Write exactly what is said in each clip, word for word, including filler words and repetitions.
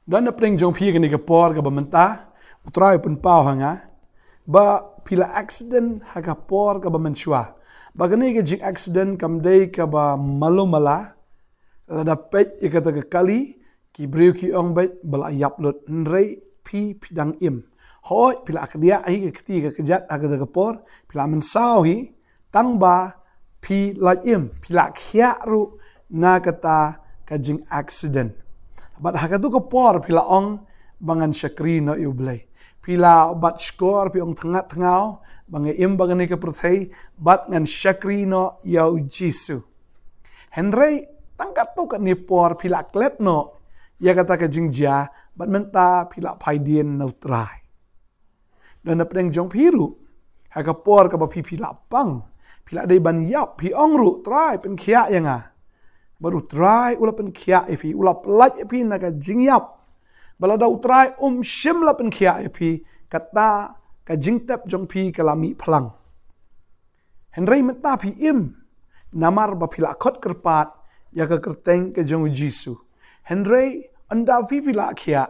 Don na pdeng jong phi kane ka por kaba mynta, U Trai u pynpaw ha nga ba phi la accident ha ka por kaba mynshuwa. Ba kane ka jing accident kam dei kaba malu mala. Lada peit ïa kata ka kali, ki briew ki ong beit ba la ïap lut, hynrei phi phi dang im. Hooid, phi la kdiah hi ka kti ka kjat ha kata ka por, phi la mynsaw hi, tang ba phi la im, phi la khiah ruh na kata ka jing accident. Bad ha katu ka por phi la ong ba ngan shakri noh ïa U Blei. Phi la bat shkor, phi ong thngat thngaw ba nga im bad kane ka pyrthei, bad ngan shakri noh ïa U Jisu. Hynrei tang katto katne por phi la klet noh ïa kata ka jingjia, bad mynta phi la phai dien na U Trai. Don na pdeng jong phi ruh, ha ka por kaba phi phi la pang, phi la dei ban ïap, phi ong ruh, Trai, pynkhiah ïa nga. Bad U Trai u la pynkhiah ïa phi, u la pyllait ïa phi na ka jingïap. Bad lada U Trai um shym la pynkhiah ïa phi, kata ka jingtep jong phi ka la mih phlang. Hynrei mynta phi im, namar ba phi la khot kyrpad ïa ka kyrteng ka jong U Jisu. Hynrei ynda phi phi la khiah,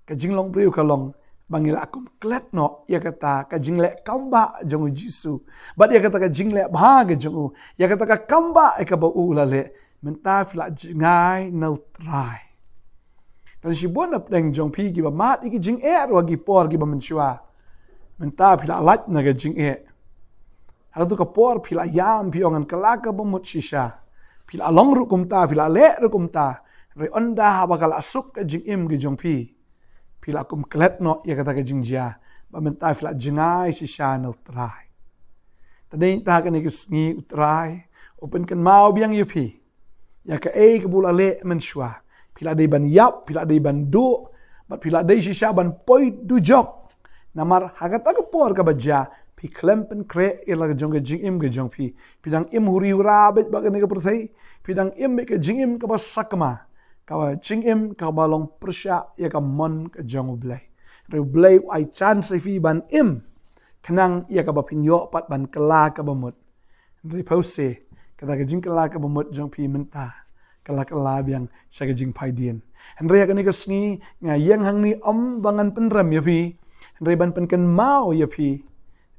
ka jinglong briew ka long ba ngi la kum klet noh ïa kata ka jingleh kambah jong U Jisu, bad ïa kata ka jingleh bha ka jong u, ïa kata ka kambah ïa kaba u la leh. Mynta phi la jngai na U Trai. Don shibun na pdeng jong phi kiba mad ïa ki jingeh ruh ha ki por kiba mynshuwa. Mynta phi la lait na ka jingeh. Ha katu ka por phi la ïam, phi ong ngan kylla kaba mut shisha. Phi la long ruh kumta, phi la leh ruh kumta. Hynrei ynda haba ka la suk ka jingim ka jong phi, phi la kum klet noh ïa kata ka jingjia, bad mynta phi la jngai shisha na U Trai. Te mynta kane ka sngi U Trai u pynkynmaw biang ïa phi ïa kaei kaba u la leh mynshuwa. Phi la dei ban ïap, phi la dei ban duh, bad phi la dei shisha ban poi dujok. Namar ha kata ka por kaba jia, phi khlem pynkhreh ïa la ka jong ka jingim ka jong phi. Phi dang im huri hura beit bad kane ka pyrthei. Phi dang im beit ka jingim kaba sakma, kaba jingim kaba long pyrshah ïa ka mon ka jong U Blei. Hynrei U Blei u ai chance ïa phi ban im, khnang ïa kaba phin ïoh pat ban kylla kaba mut. Hynrei phewse, kata ka jingkylla kaba mut jong phi mynta ka la kylla biang sha ka jingphai dien. Hynrei ha kane ka sngi nga ïeng hangne ym ba ngan pynrem ïa phi, hynrei ban pynkynmaw ïa phi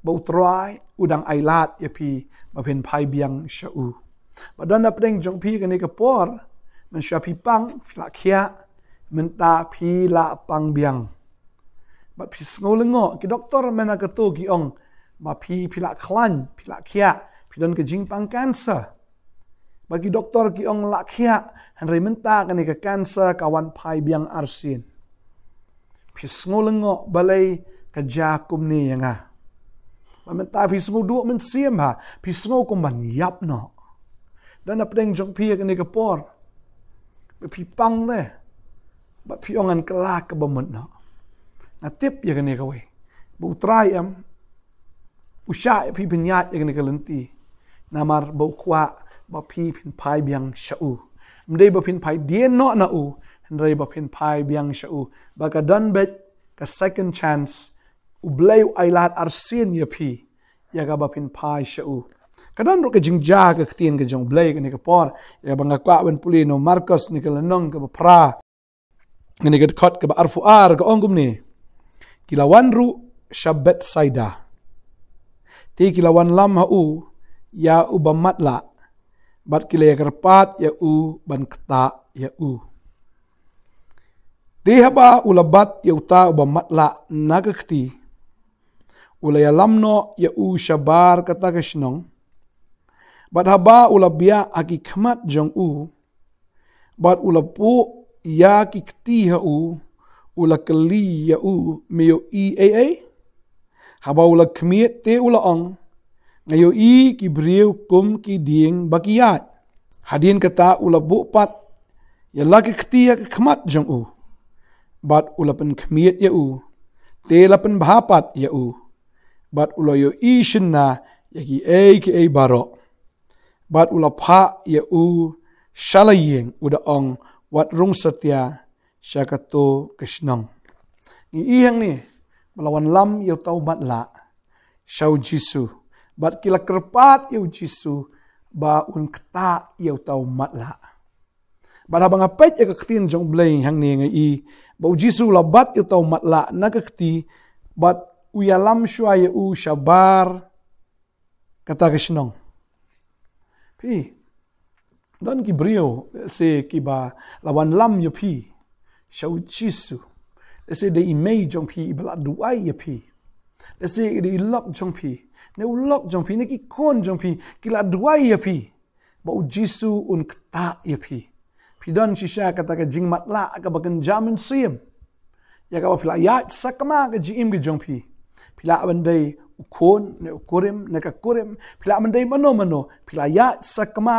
ba U Trai u dang ailad ïa phi ba phin phai biang sha u. Bad don na pdeng jong phi kane ka por, mynshuwa phi pang, phi la khiah, mynta phi la pang biang. Bad phi sngew lyngngoh, ki doktor mynta kato ki ong ba phi phi la khlaiñ, phi la khiah, phi don ka jingpang cancer. Bad ki doktor ki ong la khiah, hynrei mynta kane ka cancer ka wan phai biang arsien. Phi sngew lyngngoh, balei ka jia kumne ïa nga. Bad mynta phi sngew duh mynsiem ha, phi sngew kum ban ïap noh. Don na pdeng jong phi ha kane ka por, ba phi pang te, bad phi ong ngan kylla kaba mut noh. Nga tip ïa kane kawei, ba U Trai em u shah ïa phi pynïaid ïa kane ka lynti. Namar ba u kwah ba phi phin phai biang sha u. Ym dei ba phin phai dien noh na u, hynrei ba phin phai biang sha u. Ba ka don beit ka second chance, U Blei u ailad arsien ïa phi, ïa kaba phin phai sha u. Ka don ruh ka jingjia ka ktien ka jong U Blei kane ka por, ïa kaba nga kwah ban pule na u Markos kane ka lynnong kaba phra, kane ka dkhot kaba arphew ar, ka ong kumne: Ki la wan ruh sha Bethsaida. Te ki la wanlam ha u ïa u bamatlah, bad ki la ïakyrpad ïa u ban ktah ïa u. Te haba u la bat ïa uta u bamatlah na ka kti, u la ïalam noh ïa u shabar kata ka shnong. Bad haba u la biah ha ki khmat jong u, bad u la buh ïa ki kti ha u, u la kylli ïa u, me ïohi ei ei? Haba u la khmied te u la ong, nga ïohi ki briew kum ki dieng ba ki ïaid. Hadien kata u la buh pat ïa la ki kti ha ka khmat jong u, bad u la pynkhmied ïa u, te la pynbha pat ïa u, bad u la ïohi shynna ïa kiei kiei baroh. Bad u la phah ïa u sha la ïing, u da ong, wat rung satia sha kato ka shnong. Ngi i hangne ba la wanlam ïa uta u matlah sha u Jisu, bad ki la kyrpad ïa u Jisu ba un ktah ïa uta u matlah. Bad haba nga peit ïa ka ktien jong U Blei hangne nga i ba U Jisu u la bat ïa uta u matlah na ka kti bad u ïalam shuwa ïa u shabar kata ka shnong. Phi, don ki briew, lehse kiba la wanlam ïa phi sha U Jisu. Lehse dei i mei jong phi iba la duwai ïa phi. Lehse dei i lok jong phi, ne u lok jong phi, ne ki khun jong phi ki la duwai ïa phi. Ba U Jisu un ktah ïa phi. Phi don shisha kata ka jingmatlah kaba kynja mynsiem, ïa kaba phi la ïaid sakma ha ka jingim ka jong phi. Phi lah ban dei u khun, ne u kurim, ne ka kurim, phi lah ban dei mano mano, phi la ïaid sakma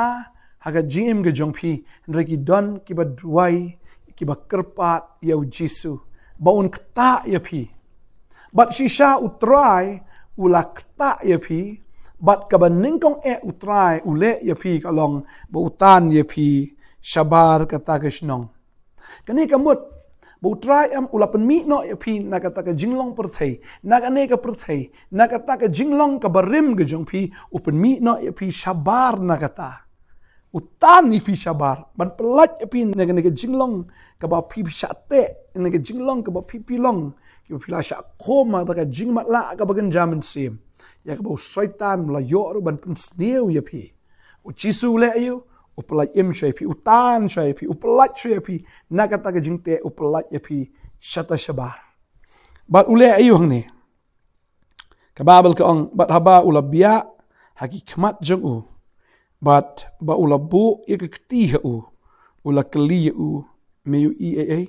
ha ka jingim ka jong phi. Hynrei ki don kiba duwai, kiba kyrpad ïa U Jisu ba un ktah ïa phi. Bad shisha U Trai u la ktah ïa phi. Bad kaba nyngkong eh U Trai u leh ïa phi ka long ba u tan ïa phi shabar kata ka shnong. Kane ka mut ba U Trai em u la pynmih noh ïa phi na kata ka jinglong pyrthei, na kane ka pyrthei, na kata ka jinglong kaba rim ka jong phi, u pynmih noh ïa phi shabar na kata. U tan ïa phi shabar ban pyllait ïa phi na kane ka jinglong kaba phi phi shah teh, na ka jinglong kaba phi phi long, kiba phi la shah khum ha kata ka jingmatlah kaba kynja mynsiem, ïa kaba u Soitan u la ïoh ruh ban pynsniew ïa phi. U Jisu u leh aïu? U pyllait im shuwa ïa phi, u tan shuwa ïa phi, u pyllait shuwa ïa phi na kata ka jingteh, u pyllait ïa phi shata shabar. Bad u leh aïu hangne? Ka Baibl ka ong, bad haba u la biah ha ki khmat jong u, bad ba u la buh ïa ka kti ha u, u la kylli ïa u, me ïohi ei ei?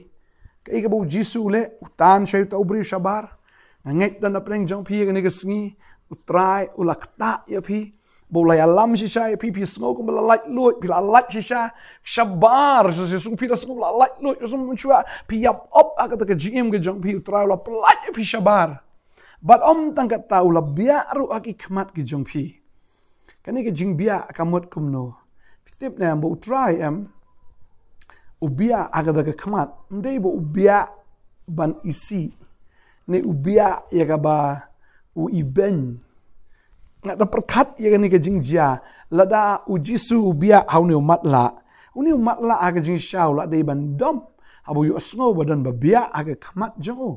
Kaei kaba U Jisu u leh? U tan shuwa ïa uta u briew shabar. Nga ngeit don na pdeng jong phi ha kane ka sngi, U Trai u la ktah ïa phi, ba u la ïalam shisha ïa phi, phi sngew kumba la lait luid, phi la lait shisha shabar, shisha phi la sngew la lait luid, shisha mynshuwa phi ïap op ha kata ka jingim ka jong phi, U Trai u la pyllait ïa phi shabar. Bad ym tang kata, u la biah ruh ha ki khmat ki jong phi. Kane ka jingbiah ka mut kumno? Phi tip ne em ba U Trai em u biah ha kata ka khmat, ym dei ba u biah ban isih, ne u biah ïa kaba u ibeiñ. Nga da pyrkhat ïa kane ka jingjia, lada U Jisu u biah ha une u matlah, une u matlah ha ka jingshisha u la dei ban dom, haba u ïohsngew ba don ba biah ha ka khmat jong u.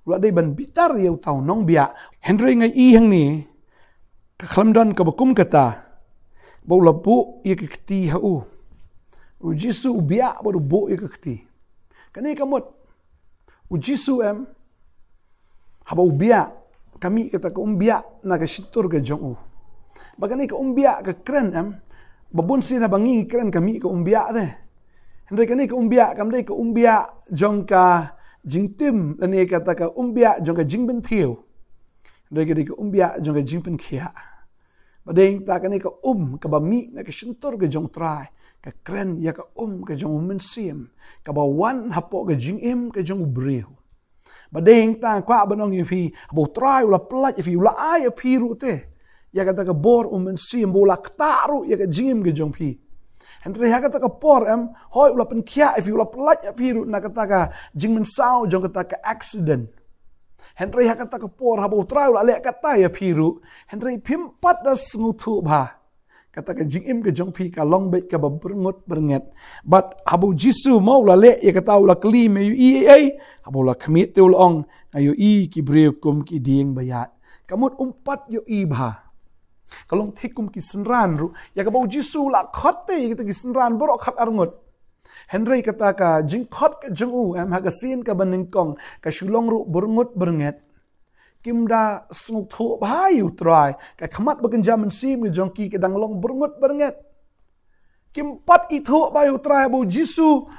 U la dei ban bitar ïa uta u nongbiah. Hynrei nga i hangne, ka khlem don kaba kum kata, ba u la buh ïa ka kti ha u. U Jisu u biah bad u buh ïa ka kti. Kane ka mut, U Jisu em, haba u biah, ka mih kata ka umbiah na ka shyntur ka jong u. Ba kane ka umbiah ka kren em, ba bun sien haba ngi kren ka mih ka umbiah te. Hynrei kane ka umbiah kam dei ka umbiah jong ka jingtim, lane kata ka umbiah jong ka jingpynthiew. Hynrei ka dei ka umbiah jong ka jingpynkhiah. Ba dei ta kane ka um kaba mih na ka shyntur ka jong U Trai, ka kren ïa ka um ka jong U Mynsiem, kaba wan hapoh ka jingim ka jong u briew. Ba dei ta kwah ban ong ïa phi, ba U Trai u la pyllait ïa phi, u la ai ïa phi ruh te ïa kata ka bor U Mynsiem, ba u la ktah ruh ïa ka jingim ka jong phi. Hynrei ha kata ka por em, hooid u la pynkhiah ïa phi, u la pyllait ïa phi ruh na kata ka jingmynsaw jong kata ka accident. Hynrei ha kata ka por haba U Trai u la leh kata ïa phi ruh, hynrei phim pat da sngewthuh bha. Kata ka jingim ka jong phi ka long beit kaba byrngut byrnget. Bad haba U Jisu mo u la leh ïa kata, u la kylli, me ïohi ei ei? Haba u la khmih te u la ong, nga ïohi ki briew kum ki dieng ba ïaid. Ka mut um pat ïohi bha. Ka long thik kum ki synran ruh, ïa kaba U Jisu u la khot te ïa kita ki synran baroh khat arngut. Hynrei kata ka jingkhot ka jong u em, ha ka sien kaba nyngkong, ka shu long ruh byrngut byrnget. Kim da sngewthuh bha ïa U Trai, ka khmat ba kynja mynsiem ka jong ki ka dang long byrngut byrnget. Kim pat ithuh bha ïa U Trai ba U Jisu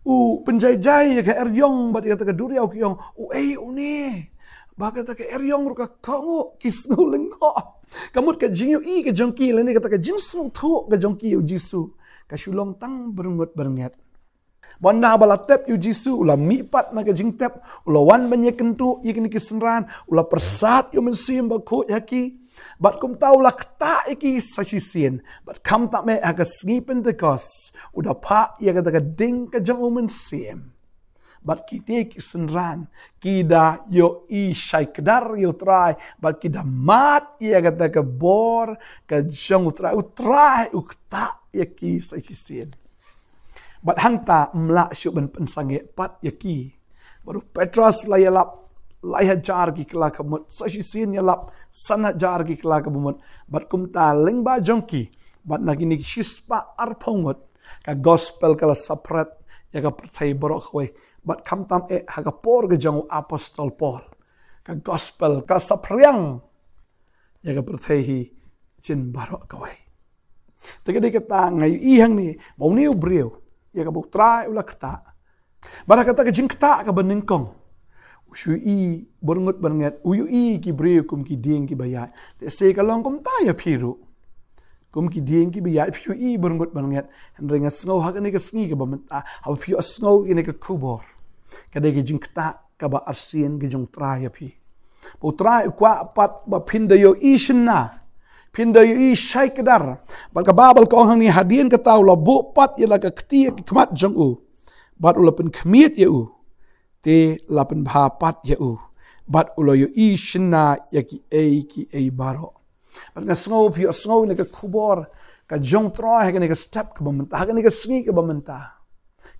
u pynjai jai ïa ka eriong bad ïa kata ka duriaw, ki ong, uei une? Ba kata ka eriong ruh ka kohnguh, ki sngew lyngngoh. Ka mut ka jingïohi ka jong ki lane kata ka jingsngewthuh ka jong ki ïa U Jisu ka shu long tang byrngut byrnget. Bad haba la tep ïa U Jisu, u la mih pat na ka jingtep, u la wan ban ïakynduh ïa kine ki synran, u la pyrsad ïa U Mynsiem Bakhuid ha ki. Bad kumta u la ktah ïa ki sa shisien. Bad khamtam eh ha ka sngi Pentekost, u da phah ïa kata ka ding ka jong U Mynsiem. Bad kine ki synran ki da ïohi shai kdar ïa U Trai, bad ki da mad ïa kata ka bor ka jong U Trai, U Trai u ktah ïa ki sa shisien. Bad hangta ym lah shuh ban pynsangeh pat ïa ki. Bad u Petros la ïalap lai hajar ki kylla ka mut, sa shisien ïalap san hajar ki kylla ka mut. Bad kumta lyngba jong ki, bad na kine ki shispah arphew ngut, ka gospel ka la spread ïa ka pyrthei baroh kawei. Bad khamtam eh ha ka por ka jong u apostol Paul, ka gospel ka saphriang ïa ka pyrthei hi jin baroh kawei. Te ka dei kata nga ïohi hangne ba une u briew, ïa kaba U Trai u la ktah, bad ha kata ka jingktah kaba nyngkong, u shu ïohi byrngut byrnget, u ïohi ki briew kum ki dieng kiba ïaid. Te se ka long kumta ïa phi ruh, kum ki dieng kiba ïaid, phi ïohi byrngut byrnget. Hynrei nga sngew ha kane ka sngi kaba mynta, haba phi ïohsngew ïa kane ka khubor, ka dei ka jingktah kaba arsien ka jong U Trai ïa phi. Ba U Trai u kwah pat ba phin da ïohi shynna, phin da ïohi shai kdar. Bad ka Baibl ka ong hangne, hadien kata u la buh pat ïa la ka kti ha ki khmat jong u, bad u la pynkhmied ïa u, te la pynbha pat ïa u, bad u la ïohi shynna ïa kiei kiei baroh. Bad nga sngew phi ïohsngew ïa kane ka khubor ka jong U Trai ha kane ka step kaba mynta, ha kane ka sngi kaba mynta,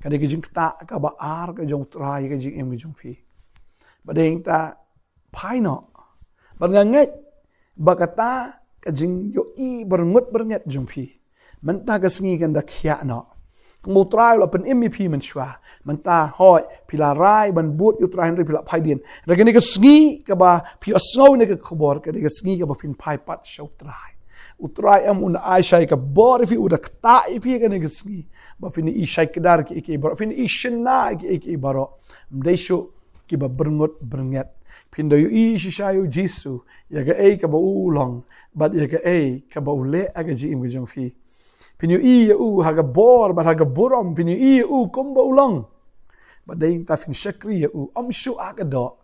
ka dei ka jingktah kaba ar ka jong U Trai ïa ka jingim ka jong phi. Bad dei ta phai noh. Bad nga ngeit ba kata ka jingïohi byrngut byrnget jong phi mynta ka sngi kan da khiah noh. Kumba U Trai u la pynim ïa phi mynshuwa, mynta hooid phi la rai ban bud ïa U Trai, hynrei phi la phai dien. Hynrei kane ka sngi kaba phi ïohsngew ïa kane ka khubor, ka dei ka sngi kaba phin phai pat sha U Trai. U Trai em un ai shai ka bor ïa phi, u da ktah ïa phi ha kane ka sngi, ba phin ïohi shai kdar kiei kiei baroh, phin ïohi shynna kiei kiei baroh. Ym dei shuh kiba byrngut byrnget. Phin da ïohi shisha ïa U Jisu, ïa kaei kaba u long, bad ïa kaei kaba u leh ha ka jingim ka jong phi. Phin ïohi ïa u ha ka bor bad ha ka burom, phin ïohi ïa u kumba u long. Bad dei ta phin shakri ïa u, ym shuh ha ka doh,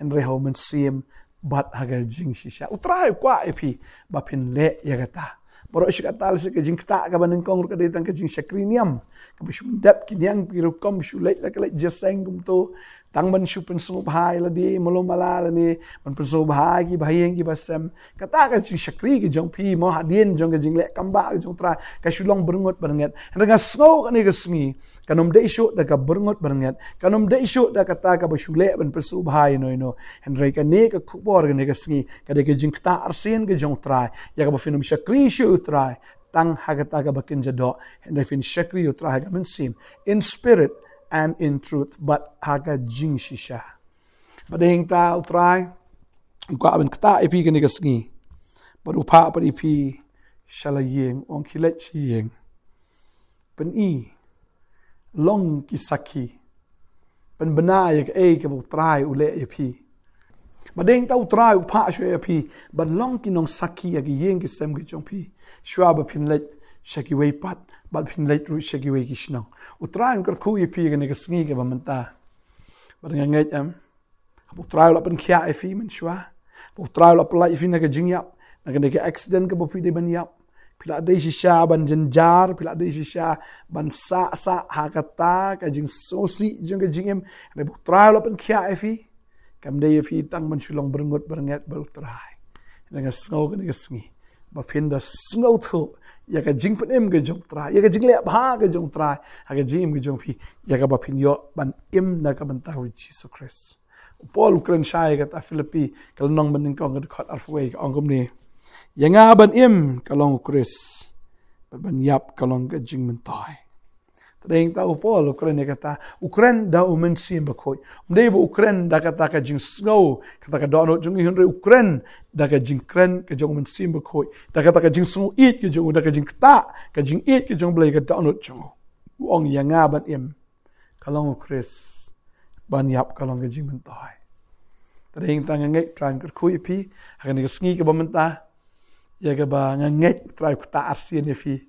hynrei ha U Mynsiem bad ha ka jingshisha. U Trai u kwah ïa phi ba phin leh ïa kata. Baroh shi katta, lehse ka jingktah kaba nyngkong ruh ka dei tang ka jingshakri niam, kaba shu dep ki niang ki rukom, shu leit la ka leit jingïaseng kumto, tang ban shu pynsngewbha ïa lade, mala mala lane ban pynsngewbha ïa kiba ha ïing kiba sem. Kata ka jingshakri ka jong phi mo, hadien jong ka jingleh kam ba ka jong U Trai, ka shu long byrngut byrnget. Hynrei nga sngew kane ka sngi kan ym dei shuh da ka byrngut byrnget, kan ym dei shuh da kata kaba shu leh ban pynsngewbha ïa no ïa no. Hynrei kane ka khubor kane ka sngi ka dei ka jingktah arsien ka jong U Trai, ïa kaba phin ym shakri shuh ïa U Trai tang ha kata kaba kynja doh, hynrei phin shakri ïa U Trai ha ka mynsiem, in spirit and in truth, bad ha ka jingshisha. Bad dei ta U Trai u kwah ban ktah ïa phi kane ka sngi, bad u phah pat ïa phi sha la ïing, u ong khie leit sha ïing, pyni, long ki sakhi, pynbna ïa kaei kaba U Trai u leh ïa phi. Bad dei ta U Trai u phah shuwa ïa phi ban long ki nongsakhi ha ki ïing ki sem ki jong phi, shuwa ba phin leit sha kiwei pat, bad phin leit ruh sha kiwei ki shnong. U Trai un kyrkhu ïa phi kane ka sngi kaba mynta. Bad nga ngeit em ba U Trai u la pynkhiah ïa phi mynshuwa, ba U Trai u la pyllait ïa phi na ka jingïap, na kane ka accident kaba phi dei ban ïap. Phi la dei shisha ban jynjar, phi la dei shisha ban sah sah ha kata ka jingsngewsih jong ka jingim. Hynrei ba U Trai u la pynkhiah ïa phi, kam dei ïa phi tang ban shu long byrngut byrnget bad U Trai. Hynrei nga sngew kane ka sngi ba phin da sngewthuh ïa ka jingpynim ka jong U Trai, ïa ka jingleh bha ka jong U Trai ha ka jingim ka jong phi, ïa kaba phin ïoh ban im na ka bynta U Jisu Khrist. U Paul u kren shai ha kata Philippi ka lynnong ba nyngkong ka dkhot arphew wei, ka ong kumne: Ïa nga ban im ka long U Khrist, bad ban ïap ka long ka jingmyntoi. Te dei ta U Paul u kren ïa kata, u kren da U Mynsiem Bakhuid. Ym dei ba u kren da kata ka jingsngew, kata ka dohnud jong u, hynrei u kren da ka jingkren ka jong U Mynsiem Bakhuid, da kata ka jingsngew ïeit ka jong u, da ka jingktah ka jingïeit ka jong U Blei ka dohnud jong u. U ong ïa nga ban im ka long U Khrist, ban ïap ka long ka jingmyntoi. Te dei ta nga ngeit U Trai un kyrkhu ïa phi ha kane ka sngi kaba mynta, ïa kaba nga ngeit U Trai u ktah arsien ïa phi,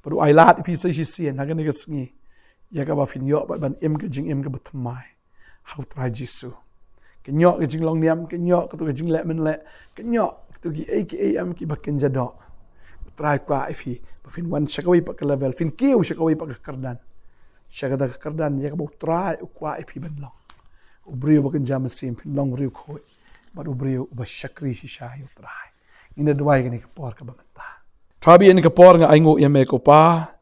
bad u ailad ïa phi sa shisien ha kane ka sngi, ïa kaba phin ïoh bad ban im ka jingim kaba thymmai ha U Trai Jisu. Kynnoh ka jinglong niam, kynnoh kato ka jingleh mynleh, kynnoh kato kiei kiei em kiba kynja doh. U Trai u kwah ïa phi ba phin wan sha kawei pat ka level, phin kiew sha kawei pat ka kyrdan, sha kata ka kyrdan ïa kaba U Trai u kwah ïa phi ban long. U briew ba kynja mynsiem, phin long u briew khuid, bad u briew uba shakri shisha ïa U Trai. Ngin da duwai kane ka por kaba mynta. Trai ba ïeit, kane ka por nga ainguh ïa me ko Pa,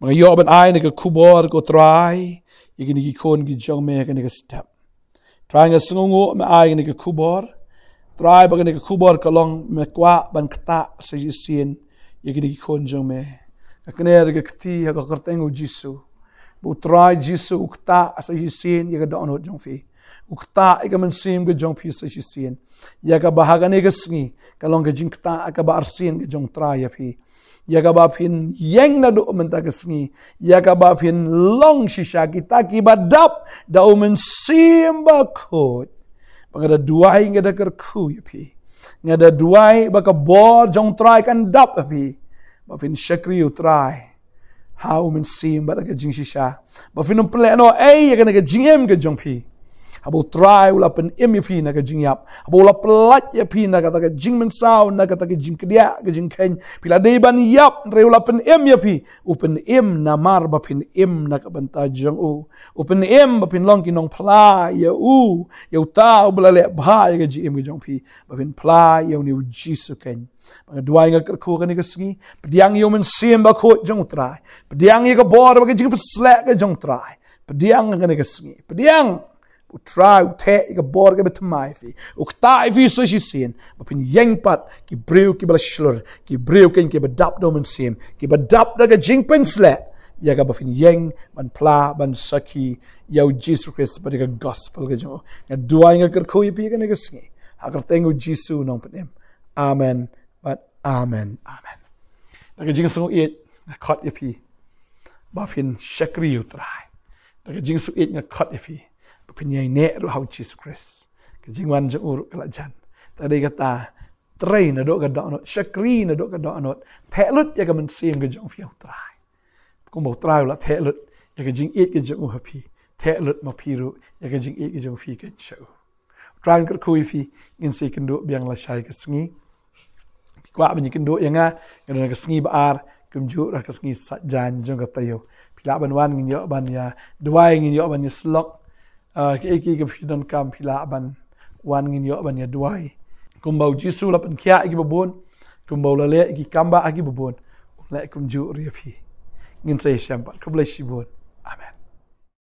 Ba nga ïoh ban ai ïa ka khubor, ko Trai, ïa kine ki khun ki jong me ha kane ka step. Trai, nga sngewnguh me ai ïa kane ka khubor. Trai, ba kane ka khubor ka long me kwah ban ktah sa shisien ïa kine ki khun jong me. Nga kner ïa ka kti ha ka kyrteng u Jisu. Ba u Trai Jisu u ktah sa shisien ïa ka dohnud jong phi. U ktah ïa ka mynsiem ka jong phi sa shisien. Ïa kaba ha kane ka sngi ka long ka jingktah kaba arsien ka jong Trai ïa phi. Ïa kaba phin ïeng naduh mynta ka sngi. Ïa kaba phin long shisha kita kiba dap da u Mynsiem Bakhuid. Ba nga da duwai, nga da kyrkhu ïa phi. Nga da duwai ba ka bor jong Trai kan dap ha phi. Ba phin shakri ïa u Trai ha u Mynsiem bad ha ka jingshisha. Ba phin ym pynlehnohei ïa kane ka jingim ka jong phi. Haba u Trai u la pynim ïa phi na ka jingïap. Haba u la pyllait ïa phi na kata ka jingmynsaw, na kata ka jingkdiah, ka jingkheiñ. Phi la dei ban ïap, hynrei u la pynim ïa phi. U pynim namar ba phin im na ka bynta jong u. U pynim ba phin long ki nongphla ïa u. Ïa uta uba la leh bha ïa ka jingim ka jong phi. Ba phin phla ïa une u Jisu keiñ. Ba nga duwai, nga kyrkhu kane ka sngi. Pdiang ïa u Mynsiem Bakhuid jong u Trai. Pdiang ïa ka bor bad ka jingpynshlur ka jong u Trai. Pdiang kane ka sngi. Pdiang. U Trai u theh ïa ka bor kaba thymmai ïa phi. U ktah ïa phi sa shisien. Ba phin ïeng pat ki briew kiba la shlur. Ki briew keiñ kiba dap da u Mynsiem. Kiba dap da ka jingpynshlur. Ïa kaba phin ïeng ban phla, ban sakhi ïa u Jisu Khrist bad ïa ka gospel ka jong u. Nga duwai, nga kyrkhu ïa phi kane ka sngi. Ha ka kyrteng u Jisu u nongpynim. Amen. Bad amen. Amen. Da ka jingsngewbha nga khot ïa phi ba phin shakri ïa u Trai. Da ka jingsngewbha nga khot ïa phi ba phin ïaineh ruh ha u Jisu Khrist. Ka jingwan jong u ruh ka la jan. Te dei kata, trei naduh ka dohnud, shakri naduh ka dohnud. Theh lut ïa ka mynsiem ka jong phi ïa u Trai. Kumba u Trai u la theh lut ïa ka jingïeit ka jong u ha phi, theh lut ma phi ruh ïa ka jingïeit ka jong phi keiñ sha u. Trai un kyrkhu ïa phi. Ngin sa ïakynduh biang lashai ka sngi. Phi kwah ban ïakynduh ïa nga, nga don ha ka sngi ba ar, kumjuh ruh ha ka sngi saitjaiñ jong ka taïew. Phi lah ban wan, ngin ïoh ban ïa duwai, ngin ïoh ban ïa syllok. Ah, kiei kiei kiba phi donkam, phi lah ban wan, ngin ïoh ban ïa duwai. Kumba u Jisu u la pynkhiah ïa kiba bun, kumba u la leh ïa ki kambah ha kiba bun, un leh kumjuh ruh ïa phi. Ngin sa ïashem pat. Khublei shibun. Amen.